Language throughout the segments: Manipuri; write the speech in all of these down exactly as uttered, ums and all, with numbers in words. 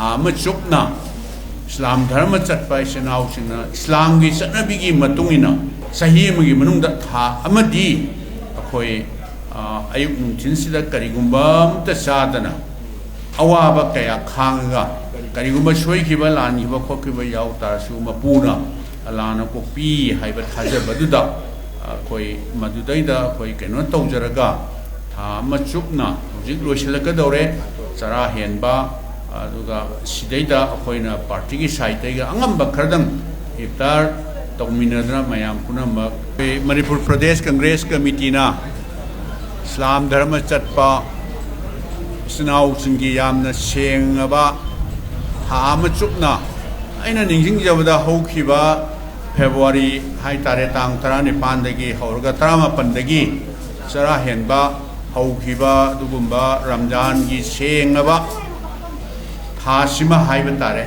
ꯑꯃ ꯆꯨꯞꯅ ꯏꯁꯂꯥꯝ ꯙꯔꯃ ꯆꯠꯄ ꯏꯆꯤꯟ ꯏꯅꯥꯎꯁꯤꯡꯅ ꯏꯁꯂꯥꯝꯒꯤ ꯆꯠꯅꯕꯤꯒꯤ ꯃꯇꯨꯡ ꯏꯟꯅ ꯆꯍꯤ ꯑꯃꯒꯤ ꯃꯅꯨꯡꯗ ꯊꯥ ꯑꯃꯗꯤ ꯑꯩꯈꯣꯏ, ꯑ, ꯑꯌꯨꯛ ꯅꯨꯡꯊꯤꯜꯁꯤꯗ ꯀꯔꯤꯒꯨꯝꯕ ꯑꯝꯇ ꯆꯥꯗꯅ ꯑꯋꯥꯕ ꯀꯌꯥ ꯈꯥꯡꯉꯒ, ꯀꯔꯤꯒꯨꯝꯕ ꯁꯣꯏꯈꯤꯕ, ꯂꯥꯟꯈꯤꯕ ꯈꯣꯠꯈꯤꯕ ꯌꯥꯎ ꯇꯥꯔꯁꯨ, ꯃꯄꯨꯅ ꯑꯂꯥꯅ ꯀꯣꯛꯄꯤ ꯍꯥꯏꯕ ꯊꯥꯖꯕꯗꯨꯗ ꯑꯩꯈꯣꯏ ꯃꯗꯨꯗꯩꯗ ꯑꯩꯈꯣꯏ ꯀꯩꯅꯣ ꯇꯧꯖꯔꯒ, ꯊꯥ ꯑꯃ ꯆꯨꯞꯅ ꯍꯧꯖꯤꯛ ꯂꯣꯏꯁꯤꯜꯂꯛꯀꯗꯧꯔꯦ꯫ ꯆꯔꯥ ꯍꯦꯟꯕ, ꯑꯗꯨꯒ ꯁꯤꯗꯩꯗ ꯑꯩꯈꯣꯏꯅ ꯄꯥꯔꯇꯤꯒꯤ ꯁꯥꯏꯠꯇꯩꯒ ꯑꯉꯝꯕ ꯈꯔꯗꯪ ꯏꯐꯇꯥꯔ ꯇꯧꯃꯤꯟꯅꯗꯅ ꯃꯌꯥꯝ ꯄꯨꯝꯅꯃꯛ, ꯑꯩꯈꯣꯏ ꯃꯅꯤꯄꯨꯔ ꯄ꯭ꯔꯗꯦꯁ ꯀꯪꯒ꯭ꯔꯦꯁ ꯀꯃꯤꯇꯤꯅ ꯏꯁꯂꯥꯝ ꯙꯔꯃ ꯆꯠꯄ ꯏꯆꯤꯟ ꯏꯅꯥꯎꯁꯤꯡꯒꯤ ꯌꯥꯝꯅ ꯁꯦꯡꯉꯕ ꯊꯥ ꯑꯃ ꯆꯨꯞꯅ, ꯑꯩꯅ ꯅꯤꯡꯁꯤꯡꯖꯕꯗ ꯍꯧꯈꯤꯕ ꯐꯦꯕꯋꯥꯔꯤ ꯍꯥꯏꯇꯥꯔꯦ, ꯇꯥꯡ ꯇꯔꯥꯅꯤꯄꯥꯟꯗꯒꯤ ꯍꯧꯔꯒ ꯇꯔꯥꯃꯥꯄꯟꯗꯒꯤ ꯆꯔꯥ ꯍꯦꯟꯕ ꯍꯧꯈꯤꯕ ꯑꯗꯨꯒꯨꯝꯕ ꯔꯝꯖꯥꯟꯒꯤ ꯁꯦꯡꯉꯕ ꯊꯥꯁꯤꯃ ꯍꯥꯏꯕ ꯇꯥꯔꯦ꯫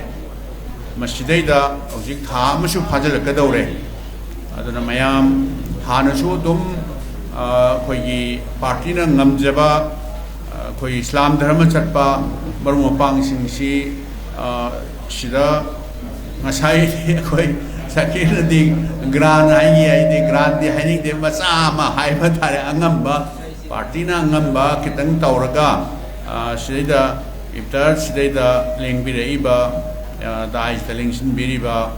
ꯃꯁꯤꯗꯩꯗ ꯍꯧꯖꯤꯛ ꯊꯥ ꯑꯃꯁꯨ ꯐꯥꯖꯤꯜꯂꯛꯀꯗꯧꯔꯦ꯫ ꯑꯗꯨꯅ ꯃꯌꯥꯝ ꯍꯥꯟꯅꯁꯨ ꯑꯗꯨꯝ, ꯑ, ꯑꯩꯈꯣꯏꯒꯤ ꯄꯥꯔꯇꯤꯅ ꯉꯝꯖꯕ, ꯑ, ꯑꯩꯈꯣꯏ ꯏꯁꯂꯥꯝ ꯙꯔꯃ ꯆꯠꯄ ꯃꯔꯨꯞ ꯃꯄꯥꯡꯁꯤꯡꯁꯤ, ꯑ, ꯁꯤꯗ ꯉꯁꯥꯏ ꯑꯩꯈꯣꯏ ꯁꯀꯤꯔꯅꯗꯤ ꯒ꯭ꯔꯥꯟ ꯍꯥꯏꯅꯤ, ꯑꯩꯗꯤ ꯒ꯭ꯔꯥꯟꯗꯤ ꯍꯥꯏꯅꯤꯡꯗꯦ, ꯃꯆꯥ ꯑꯃ ꯍꯥꯏꯕ ꯇꯥꯔꯦ, ꯑꯉꯝꯕ, ꯄꯥꯔꯇꯤꯅ ꯑꯉꯝꯕ ꯈꯤꯇꯪ ꯇꯧꯔꯒ, ꯑ, ꯁꯤꯗꯩꯗ ꯏꯐꯇꯥꯔ ꯁꯤꯗꯩꯗ ꯂꯦꯡꯕꯤꯔꯛꯏꯕ, ꯑ, ꯗꯥꯏꯁꯇ ꯂꯦꯡꯁꯤꯟꯕꯤꯔꯤꯕ,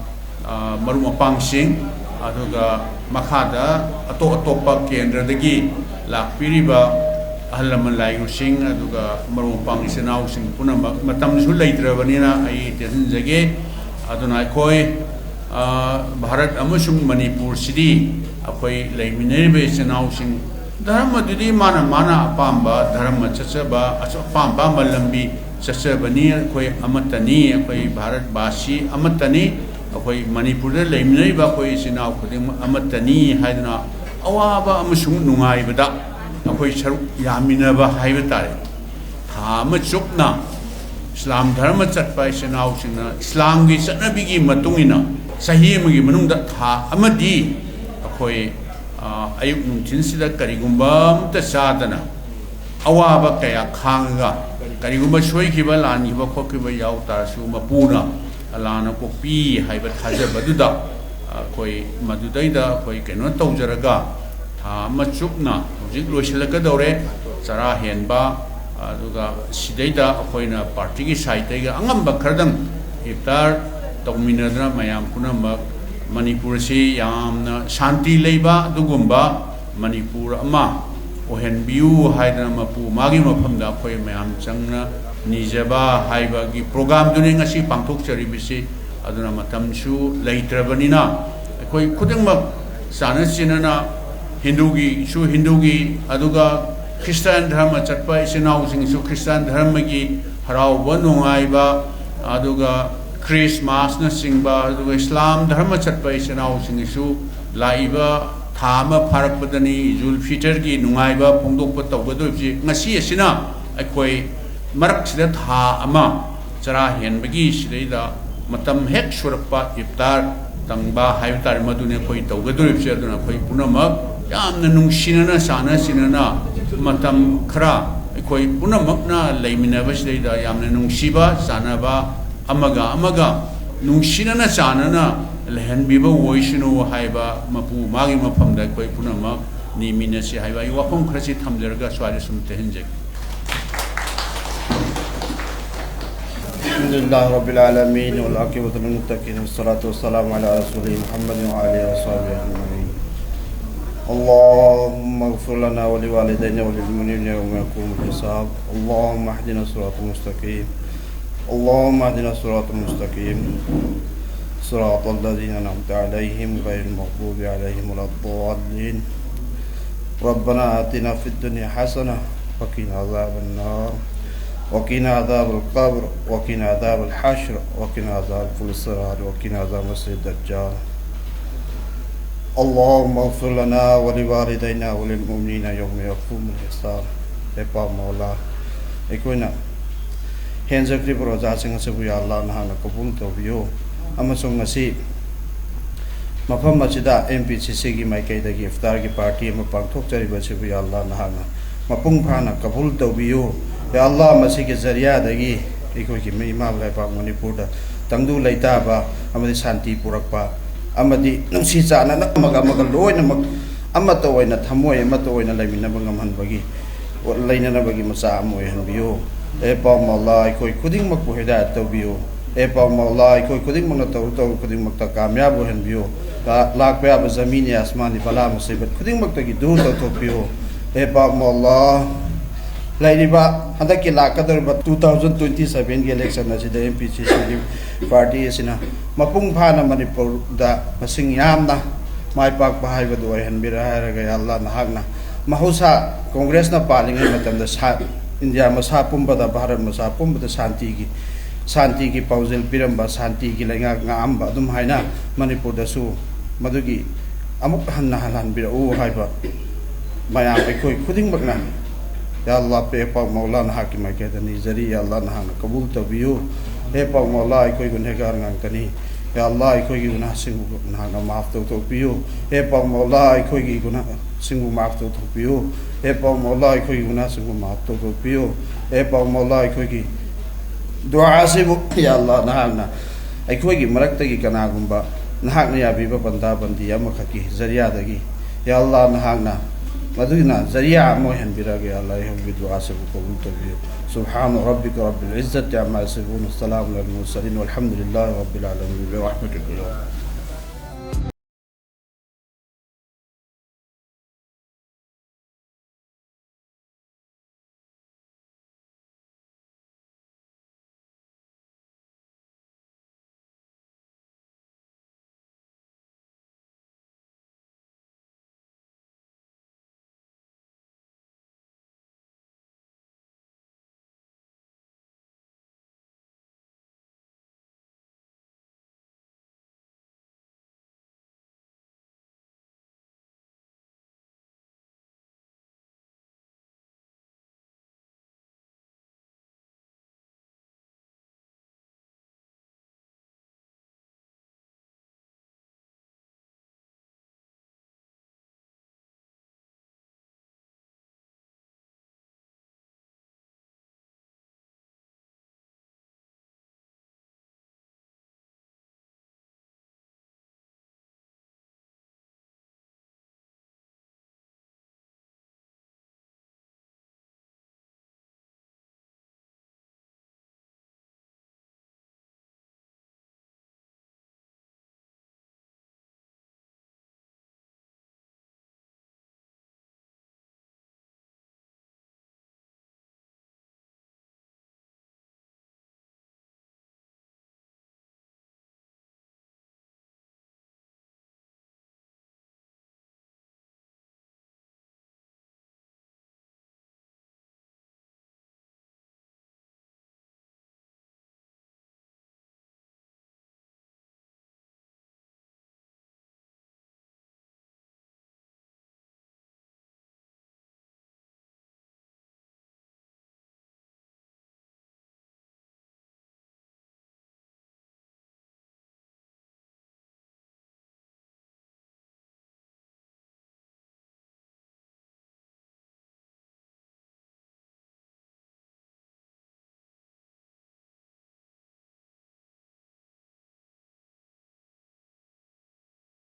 ꯑ, ꯃꯔꯨꯞ ꯃꯄꯥꯡꯁꯤꯡ, ꯑꯗꯨꯒ ꯃꯈꯥꯗ ꯑꯇꯣꯞ ꯑꯇꯣꯞꯄ ꯀꯦꯟꯗ꯭ꯔꯗꯒꯤ ꯂꯥꯛꯄꯤꯔꯤꯕ ꯑꯍꯜ ꯂꯃꯟ ꯂꯥꯏꯒꯨꯁꯤꯡ, ꯑꯗꯨꯒ ꯃꯔꯨꯞ ꯃꯄꯥꯡ ꯏꯆꯤꯟ ꯏꯅꯥꯎꯁꯤꯡ ꯄꯨꯝꯅꯃꯛ, ꯃꯇꯝꯁꯨ ꯂꯩꯇ꯭ꯔꯕꯅꯤꯅ ꯑꯩ ꯇꯦꯟꯍꯟꯖꯒꯦ꯫ ꯑꯗꯨꯅ ꯑꯩꯈꯣꯏ, ꯑ, ꯚꯥꯔꯠ ꯑꯃꯁꯨꯡ ꯃꯅꯤꯄꯨꯔꯁꯤꯗꯤ ꯑꯩꯈꯣꯏ ꯂꯩꯃꯤꯟꯅꯔꯤꯕ ꯏꯆꯤꯟ ꯏꯅꯥꯎꯁꯤꯡ, ꯙꯔꯃꯗꯨꯗꯤ ꯃꯥꯅ ꯃꯥꯅ ꯑꯄꯥꯝꯕ ꯙꯔꯃ ꯆꯠꯆꯕ, ꯑꯆ-, ꯑꯄꯥꯝ ꯑꯄꯥꯝꯕ ꯂꯝꯕꯤ ꯆꯠꯆꯕꯅꯤ꯫ ꯑꯩꯈꯣꯏ ꯑꯃꯠꯇꯅꯤ, ꯑꯩꯈꯣꯏ ꯚꯥꯔꯠ ꯚꯥꯁꯤ ꯑꯃꯠꯇꯅꯤ, ꯑꯩꯈꯣꯏ ꯃꯅꯤꯄꯨꯔꯗ ꯂꯩꯃꯤꯟꯅꯔꯤꯕ ꯑꯩꯈꯣꯏ ꯏꯆꯤꯟ ꯏꯅꯥꯎ ꯈꯨꯗꯤꯡꯃꯛ ꯑꯃꯠꯇꯅꯤ ꯍꯥꯏꯗꯨꯅ ꯑꯋꯥꯕ ꯑꯃꯁꯨꯡ ꯅꯨꯡꯉꯥꯏꯕꯗ ꯑꯩꯈꯣꯏ ꯁꯔꯨꯛ ꯌꯥꯃꯤꯟꯅꯕ ꯍꯥꯏꯕ ꯇꯥꯔꯦ꯫ ꯊꯥ ꯑꯃ ꯆꯨꯞꯅ ꯏꯁꯂꯥꯝ ꯙꯔꯃ ꯆꯠꯄ ꯏꯆꯤꯟ ꯏꯅꯥꯎꯁꯤꯡꯅ ꯏꯁꯂꯥꯝꯒꯤ ꯆꯠꯅꯕꯤꯒꯤ ꯃꯇꯨꯡ ꯏꯟꯅ ꯆꯍꯤ ꯑꯃꯒꯤ ꯃꯅꯨꯡꯗ ꯊꯥ ꯑꯃꯗꯤ ꯑꯩꯈꯣꯏ, ꯑ, ꯑꯌꯨꯛ ꯅꯨꯡꯊꯤꯜꯁꯤꯗ ꯀꯔꯤꯒꯨꯝꯕ ꯑꯝꯇ ꯆꯥꯗꯅ ꯑꯋꯥꯕ ꯀꯌꯥ ꯈꯥꯡꯉꯒ, ꯀꯔꯤꯒꯨꯝꯕ ꯁꯣꯏꯈꯤꯕ, ꯂꯥꯟꯈꯤꯕ ꯈꯣꯠꯈꯤꯕ ꯌꯥꯎ ꯇꯥꯔꯁꯨ, ꯃꯄꯨꯅ ꯑꯂꯥꯍꯅ ꯀꯣꯛꯄꯤ ꯍꯥꯏꯕ ꯊꯥꯖꯕꯗꯨꯗ ꯑꯩꯈꯣꯏ ꯃꯗꯨꯗꯩꯗ ꯑꯩꯈꯣꯏ ꯀꯩꯅꯣ ꯇꯧꯖꯔꯒ, ꯊꯥ ꯑꯃ ꯆꯨꯞꯅ ꯍꯧꯖꯤꯛ ꯂꯣꯏꯁꯤꯜꯂꯛꯀꯗꯧꯔꯦ ꯆꯔꯥ ꯍꯦꯟꯕ꯫ ꯑꯗꯨꯒ ꯁꯤꯗꯩꯗ ꯑꯩꯈꯣꯏꯅ ꯄꯥꯔꯇꯤꯒꯤ ꯁꯥꯏꯠꯇꯒꯤ ꯑꯉꯝꯕ ꯈꯔꯗꯪ ꯏꯐꯇꯥꯔ ꯇꯧꯃꯤꯟꯅꯗꯅ, ꯃꯌꯥꯝ ꯄꯨꯝꯅꯃꯛ ꯃꯅꯤꯄꯨꯔꯁꯤ ꯌꯥꯝꯅ ꯁꯥꯟꯇꯤ ꯂꯩꯕ ꯑꯗꯨꯒꯨꯝꯕ ꯃꯅꯤꯄꯨꯔ ꯑꯃ ꯑꯣꯏꯍꯟꯕꯤꯌꯨ ꯍꯥꯏꯗꯅ, ꯃꯄꯨ ꯃꯥꯒꯤ ꯃꯐꯝꯗ ꯑꯩꯈꯣꯏ ꯃꯌꯥꯝ ꯆꯪꯅ ꯅꯤꯖꯕ ꯍꯥꯏꯕꯒꯤ ꯄ꯭ꯔꯣꯒ꯭ꯔꯥꯝꯗꯨꯅꯤ ꯉꯁꯤ ꯄꯥꯡꯊꯣꯛꯆꯔꯤꯕꯁꯤ꯫ ꯑꯗꯨꯅ ꯃꯇꯝꯁꯨ ꯂꯩꯇ꯭ꯔꯕꯅꯤꯅ, ꯑꯩꯈꯣꯏ ꯈꯨꯗꯤꯡꯃꯛ ꯆꯥꯟꯅ ꯆꯤꯟꯅꯅ, ꯍꯤꯟꯗꯨꯒꯤꯁꯨ ꯍꯤꯟꯗꯨꯒꯤ, ꯑꯗꯨꯒ ꯈ꯭ꯔꯤꯁꯇꯥꯟ ꯙꯔꯃ ꯆꯠꯄ ꯏꯆꯤꯟ ꯏꯅꯥꯎꯁꯤꯡꯁꯨ ꯈ꯭ꯔꯤꯁꯇꯥꯟ ꯙꯔꯃꯒꯤ ꯍꯔꯥꯎꯕ ꯅꯨꯡꯉꯥꯏꯕ, ꯑꯗꯨꯒ ꯈ꯭ꯔꯤꯁꯃꯥꯁꯅꯆꯤꯡꯕ, ꯑꯗꯨꯒ ꯏꯁꯂꯥꯝ ꯙꯔꯃ ꯆꯠꯄ ꯏꯆꯤꯟ ꯏꯅꯥꯎꯁꯤꯡꯒꯤꯁꯨ ꯂꯥꯛꯏꯕ ꯊꯥ ꯑꯃ ꯐꯥꯔꯛꯄꯗꯅꯤ ꯏꯗꯨꯜ ꯐꯤꯇꯔꯒꯤ ꯅꯨꯡꯉꯥꯏꯕ ꯐꯣꯡꯗꯣꯛꯄ ꯇꯧꯒꯗꯧꯔꯤꯕꯁꯤ꯫ ꯉꯁꯤ ꯑꯁꯤꯅ ꯑꯩꯈꯣꯏ ꯃꯔꯛꯁꯤꯗ ꯊꯥ ꯑꯃ ꯆꯔꯥ ꯍꯦꯟꯕꯒꯤ ꯁꯤꯗꯩꯗ ꯃꯇꯝ ꯍꯦꯛ ꯁꯨꯔꯛꯄ ꯏꯐꯇꯥꯔ ꯇꯪꯕ ꯍꯥꯏꯕ ꯇꯥꯔꯦ, ꯃꯗꯨꯅꯤ ꯑꯩꯈꯣꯏ ꯇꯧꯒꯗꯧꯔꯤꯕꯁꯦ꯫ ꯑꯗꯨꯅ ꯑꯩꯈꯣꯏ ꯄꯨꯝꯅꯃꯛ ꯌꯥꯝꯅ ꯅꯨꯡꯁꯤꯅꯅ, ꯆꯥꯟꯅ ꯆꯤꯟꯅꯅ ꯃꯇꯝ ꯈꯔ ꯑꯩꯈꯣꯏ ꯄꯨꯝꯅꯃꯛꯅ ꯂꯩꯃꯤꯟꯅꯕꯁꯤꯗꯩꯗ ꯌꯥꯝꯅ ꯅꯨꯡꯁꯤꯕ, ꯆꯥꯟꯅꯕ, ꯑꯃꯒ ꯑꯃꯒ ꯅꯨꯡꯁꯤꯅꯅ ꯆꯥꯟꯅꯅ ꯂꯩꯍꯟꯕꯤꯕ ꯑꯣꯏꯁꯅꯨ ꯍꯥꯏꯕ ꯃꯄꯨ ꯃꯥꯒꯤ ꯃꯐꯝꯗ ꯑꯩꯈꯣꯏ ꯄꯨꯝꯅꯃꯛ ꯅꯤꯃꯤꯟꯅꯁꯤ ꯍꯥꯏꯕ ꯑꯩ ꯋꯥꯐꯝ ꯈꯔꯁꯤ ꯊꯝꯖꯔꯒ ꯁ꯭ꯋꯥꯏꯗ ꯁꯨꯝ ꯇꯦꯟꯍꯟꯖꯒꯦ꯫ الحمد لله رب العالمين، والعاقبة للمتقين، والصلاة والسلام على رسوله محمد وعلى آله وصحبه أجمعين. اللهم اغفر لنا ولوالدينا وللمؤمنين يوم يقوم الحساب. اللهم اهدنا الصراط المستقيم. اللهم اهدنا الصراط المستقيم. صراط الذين أنعمت عليهم غير المغضوب عليهم ولا الضالين. ربنا آتنا في الدنيا حسنة وقنا عذاب النار وقنا عذاب القبر وقنا عذاب الحشر وقنا عذاب الصراط وقنا عذاب المسيح الدجال. اللهم اغفر لنا ولوالدينا وللمؤمنين يوم يقوم الحساب. ꯍꯦ ꯄꯥꯛ ꯃꯧꯂꯥ, ꯑꯩꯈꯣꯏꯅ ꯍꯦꯟꯖꯈ꯭ꯔꯤꯕ ꯔꯣꯖꯥꯁꯤꯡ ꯑꯁꯤꯕꯨ ꯌꯥ ꯑꯜꯂꯥꯍ ꯅꯍꯥꯛꯅ ꯀꯕꯨꯜ ꯇꯧꯕꯤꯌꯨ, ꯑꯃꯁꯨꯡ ꯉꯁꯤ ꯃꯐꯝ ꯑꯁꯤꯗ ꯑꯦꯝ ꯄꯤ ꯁꯤ ꯁꯤꯒꯤ ꯃꯥꯏꯀꯩꯗꯒꯤ ꯏꯐꯇꯥꯔꯒꯤ ꯄꯥꯔꯇꯤ ꯑꯃ ꯄꯥꯡꯊꯣꯛꯆꯔꯤꯕ ꯑꯁꯤꯕꯨ ꯌꯥ ꯑꯜꯂꯥꯍ ꯅꯍꯥꯛꯅ ꯃꯄꯨꯡ ꯐꯥꯅ ꯀꯕꯨꯜ ꯇꯧꯕꯤꯌꯨ꯫ ꯌꯥ ꯑꯜꯂꯥꯍ, ꯃꯁꯤꯒꯤ ꯖꯔꯤꯌꯥꯗꯒꯤ ꯑꯩꯈꯣꯏꯒꯤ ꯏꯃꯥ ꯂꯩꯕꯥꯛ ꯃꯅꯤꯄꯨꯔꯗ ꯇꯪꯗꯨ ꯂꯩꯇꯥꯕ ꯑꯃꯗꯤ ꯁꯥꯟꯇꯤ ꯄꯨꯔꯛꯄ ꯑꯃꯗꯤ ꯅꯨꯡꯁꯤ ꯆꯥꯟꯅꯅ ꯑꯃꯒ ꯑꯃꯒ ꯂꯣꯏꯅꯃꯛ ꯑꯃꯠꯇ ꯑꯣꯏꯅ, ꯊꯃꯣꯏ ꯑꯃꯠꯇ ꯑꯣꯏꯅ ꯂꯩꯃꯤꯟꯅꯕ ꯉꯝꯍꯟꯕꯒꯤ, ꯂꯩꯅꯅꯕꯒꯤ ꯃꯆꯥꯛ ꯑꯃ ꯑꯣꯏꯍꯟꯕꯤꯌꯨ꯫ ꯑꯦ ꯄꯥꯛ ꯑꯜꯂꯥꯍ, ꯑꯩꯈꯣꯏ ꯈꯨꯗꯤꯡꯃꯛꯄꯨ ꯍꯤꯗꯥꯌꯠ ꯇꯧꯕꯤꯌꯨ꯫ ꯑꯦ ꯄꯥꯛ ꯑꯜꯂꯥꯍ, ꯑꯩꯈꯣꯏ ꯈꯨꯗꯤꯡꯃꯛꯅ ꯇꯧꯔꯨ ꯇꯧꯔꯨ ꯈꯨꯗꯤꯡꯃꯛꯇ ꯀꯥꯃꯌꯥꯕ ꯑꯣꯏꯍꯟꯕꯤꯌꯨ꯫ ꯂꯥꯛꯄ ꯌꯥꯕ ꯖꯃꯤꯅꯤ ꯑꯁꯃꯥꯅꯤ ꯕꯂꯥ ꯃꯨꯁꯤꯕꯠ ꯈꯨꯗꯤꯡꯃꯛꯇꯒꯤ ꯗꯨꯔ ꯇꯧꯊꯣꯛꯄꯤꯌꯨ꯫ ꯑꯦ ꯄꯥꯛ ꯑꯜꯂꯥꯍ, ꯂꯩꯔꯤꯕ ꯍꯟꯗꯛꯀꯤ ꯂꯥꯛꯀꯗꯧꯔꯤꯕ two thousand twenty sevenꯒꯤ election ꯑꯁꯤꯗ M P C Cꯒꯤ party ꯑꯁꯤꯅ ꯃꯄꯨꯡ ꯐꯥꯅ ꯃꯅꯤꯄꯨꯔꯗ ꯃꯁꯤꯡ ꯌꯥꯝꯅ ꯃꯥꯏ ꯄꯥꯛꯄ ꯍꯥꯏꯕꯗꯨ ꯑꯣꯏꯍꯟꯕꯤꯔ ꯍꯥꯏꯔꯒ, ꯌꯥ ꯑꯜꯂꯥꯍ, ꯅꯍꯥꯛꯅ ꯃꯍꯧꯁꯥ ꯀꯣꯡꯒ꯭ꯔꯦꯁꯅ ꯄꯥꯜꯂꯤꯉꯩ ꯃꯇꯝꯗ ꯁꯥ-, ꯏꯟꯗꯤꯌꯥ ꯃꯁꯥ ꯄꯨꯝꯕꯗ, ꯚꯥꯔꯠ ꯃꯁꯥ ꯄꯨꯝꯕꯗ ꯁꯥꯟꯇꯤꯒꯤ, ꯁꯥꯟꯇꯤꯒꯤ ꯄꯥꯎꯖꯦꯜ ꯄꯤꯔꯝꯕ, ꯁꯥꯟꯇꯤꯒꯤ ꯂꯩꯉꯥꯛ ꯉꯥꯛꯑꯝꯕ ꯑꯗꯨꯝ ꯍꯥꯏꯅ ꯃꯅꯤꯄꯨꯔꯗꯁꯨ ꯃꯗꯨꯒꯤ ꯑꯃꯨꯛ ꯍꯟꯅ ꯍꯜꯍꯟꯕꯤꯔꯛꯎ ꯍꯥꯏꯕ ꯃꯌꯥꯝ ꯑꯩꯈꯣꯏ ꯈꯨꯗꯤꯡꯃꯛꯅ, ꯌꯥ ꯑꯜꯂꯥꯍ, ꯄꯦ ꯄꯥꯛ ꯃꯧꯂꯥ ꯅꯍꯥꯛꯀꯤ ꯃꯥꯏꯀꯩꯗ ꯅꯤꯖꯔꯤ꯫ ꯌꯥ ꯑꯜꯂꯥꯍ, ꯅꯍꯥꯛꯅ ꯀꯕꯨꯜ ꯇꯧꯕꯤꯌꯨ꯫ ꯍꯦ ꯄꯥꯛ ꯃꯧꯂꯥ, ꯑꯩꯈꯣꯏ ꯒꯨꯅꯦꯒꯥꯔ ꯉꯥꯛꯇꯅꯤ꯫ ꯌꯥ ꯑꯜꯂꯥꯍ, ꯑꯩꯈꯣꯏꯒꯤ ꯒꯨꯅꯥꯍꯁꯤꯡꯕꯨ ꯅꯍꯥꯛꯅ ꯃꯥꯐ ꯇꯧꯊꯣꯛꯄꯤꯌꯨ꯫ ꯍꯦ ꯄꯥꯛ ꯃꯧꯂꯥ, ꯑꯩꯈꯣꯏꯒꯤ ꯒꯨꯅꯥꯍꯁꯤꯡꯕꯨ ꯃꯥꯐ ꯇꯧꯊꯣꯛꯄꯤꯌꯨ꯫ ꯍꯦ ꯄꯥꯛ ꯃꯧꯂꯥ, ꯑꯩꯈꯣꯏꯒꯤ ꯒꯨꯅꯥꯍꯁꯤꯡꯕꯨ ꯃꯥꯐ ꯇꯧꯊꯣꯛꯄꯤꯌꯨ꯫ ꯍꯦ ꯄꯥꯛ ꯃꯧꯂꯥ, ꯑꯩꯈꯣꯏꯒꯤ ꯗꯨꯑꯥ ꯑꯁꯤꯕꯨ, ꯌꯥ ꯑꯜꯂꯥꯍ, ꯅꯍꯥꯛꯅ ꯑꯩꯈꯣꯏꯒꯤ ꯃꯔꯛꯇꯒꯤ ꯀꯅꯥꯒꯨꯝꯕ ꯅꯍꯥꯛꯅ ꯌꯥꯕꯤꯕ ꯕꯟꯗꯥ ꯕꯟꯗꯤ ꯑꯃꯈꯛꯀꯤ ꯖꯔꯤꯌꯥꯗꯒꯤ, ꯌꯥ ꯑꯜꯂꯥꯍ, ꯅꯍꯥꯛꯅ ꯃꯗꯨꯅ ꯖꯔꯤꯌꯥ ꯑꯃ ꯑꯣꯏꯍꯟꯕꯤꯔꯛꯑꯒꯦ꯫ ꯌꯥ ꯑꯜꯂꯥꯍ, ꯑꯩꯈꯣꯏꯒꯤ ꯗꯨꯑꯥ ꯑꯁꯤꯕꯨ ꯀꯕꯨꯜ ꯇꯧꯕꯤꯌꯨ꯫ سبحان ربك رب العزة عما يصفون، وسلام على المرسلين، والحمد لله رب العالمين، برحمتك يا